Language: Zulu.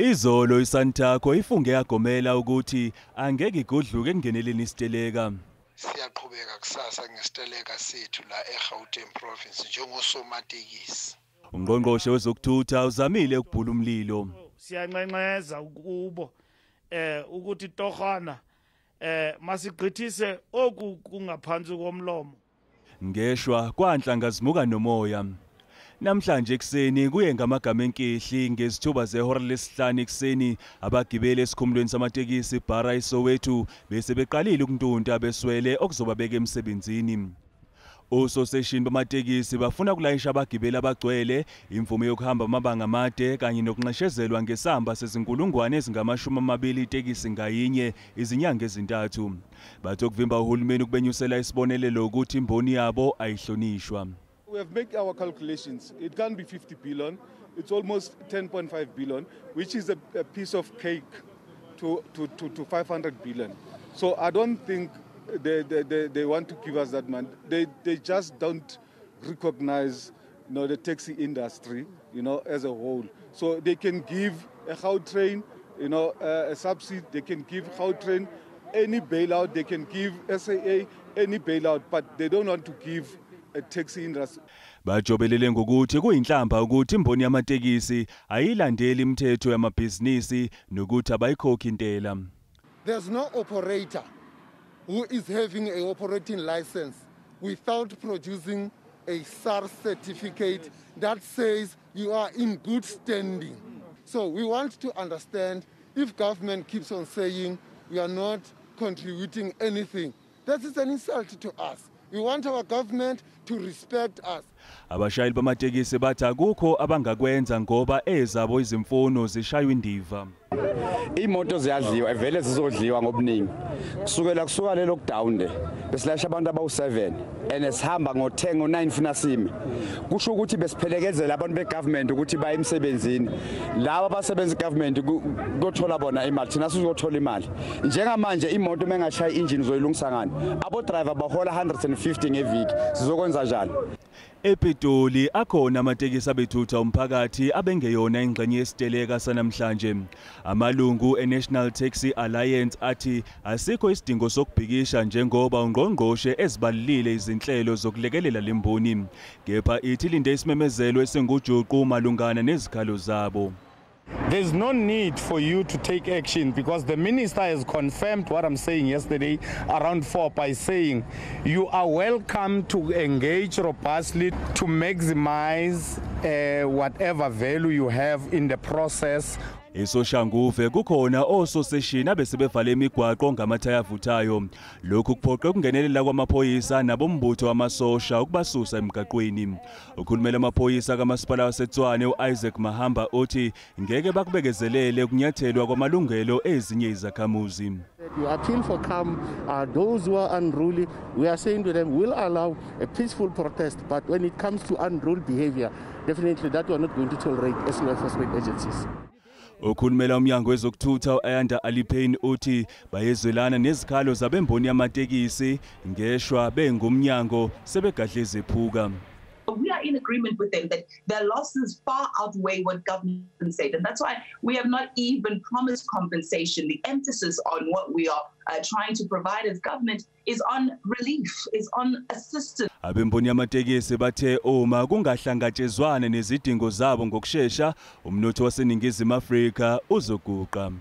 Izolo iSantaco ifunge yagomela ukuthi angeke igudluke ekungeneleni isiteleka. Siyaqhubeka kusasa ngesiteleka sethu la eGauteng province njengosomatekisi. Ungqongqoshe wezokuthutha uzamile ukubhula umlilo. Siyanxenxeza kubo ukuthi tohana masigqithise oku kungaphansi komlomo. Ngeshwa kwanhlangazimuka nomoya. Namhlanje ekuseni kuye ngamagama enkehli ngezithuba zehora lesihlanu ekuseni abagibeli esikhumulweni samatekisi Bara eSoweto bese beqalile ukuntunta beswele okuzobabeka emsebenzini. Ososeshini bamatekisi bafuna ukulayisha abagibeli abagcwele imvume yokuhamba amabanga amade kanye nokunxeshezelwa ngesamba sezinkulungwane ezingama-20 itekisi ngayinye izinyanga ezintathu. Bathi okuvimba uhulumeni ukubenyusela isibonelelo ukuthi imboni yabo ayihlonishwa. We have made our calculations. It can't be 50 billion. It's almost 10.5 billion, which is a piece of cake to 500 billion. So I don't think they want to give us that money. They just don't recognize, you know, the taxi industry, you know, as a whole. So they can give a Gautrain, you know, a subsidy. They can give Gautrain any bailout. They can give SAA any bailout, but they don't want to give a taxi industry. Bajobelele ngokuthi kuyinhlamba ukuthi imboni yamatekisi ayilandeli imithetho yamabhizinisi nokuthi abayikhokhi intela. There's no operator who is having an operating license without producing a SARS certificate that says you are in good standing. So we want to understand if government keeps on saying we are not contributing anything, that is an insult to us. We want our government to respect us. Abashayeli bamatekisi bathi akukho abangakwenza ngoba ezabo izimfuno zishaywa indiva. Imoto ziyadliwa vele zizodliwa ngobuningi. Kusukela kusuka le lockdown le besilasha abantu abawu7 and sihamba ngo10 ngo9 funa sime. Kusho ukuthi besiphelekezela abantu begovernment ukuthi baye emsebenzini. Laba abasebenza government kuthola bona imali, thina sizothola imali. Njengamanje imoto mengashaya engine uzoyilungisa ngani? Abo driver bahola 150 ngeviki. Sizokwenza njani? ePitoli akhona amatekisi abethutha umphakathi abengeyona ingxenye yesiteleka sanamhlanje. Amalungu eNational Taxi Alliance athi asikho isidingo sokubhikisha njengoba ungqongqoshe ezibalulile izinhlelo zokulekelela lemboni. Kepha ithi linde isimemezelo esingujuqu malungana nezikhalo zabo. There's no need for you to take action because the minister has confirmed what I'm saying yesterday around 4 by saying you are welcome to engage robustly to maximize whatever value you have in the process. ESoshanguve kukhona ososeshini abesebevale imigwaqo ngamathaya avuthayo. Lokhu kuphoqe ukungenelela kwamaphoyisa nabombutho wamasosha ukubasusa emgaqweni. Ukhulumela amaphoyisa kamasipala waseTshwane uIsaac Mahamba uthi ngeke bakubekezelele ukunyathelwa kwamalungelo ezinye izakhamuzi. We appeal for calm. Those who are unruly, we are saying to them, we'll allow a peaceful protest, but when it comes to unruly behavior, definitely that we are not going to tolerate as law enforcement agencies. Okhulumela umnyango wezokuthutha uAyanda Alipayne uthi bayezwelana nezikhalo zabemboni yamatekisi ngeshwa bengumnyango sebegadle izephuka. We are in agreement with them that their losses far outweigh what government said, and that's why we have not even promised compensation. The emphasis on what we are trying to provide as government is on relief, is on assistance. Abemboni yamatekisi bathe uma kungahlangatshezwana nezidingo zabo ngokushesha, umnotho waseNingizimu Afrika uzoguqa.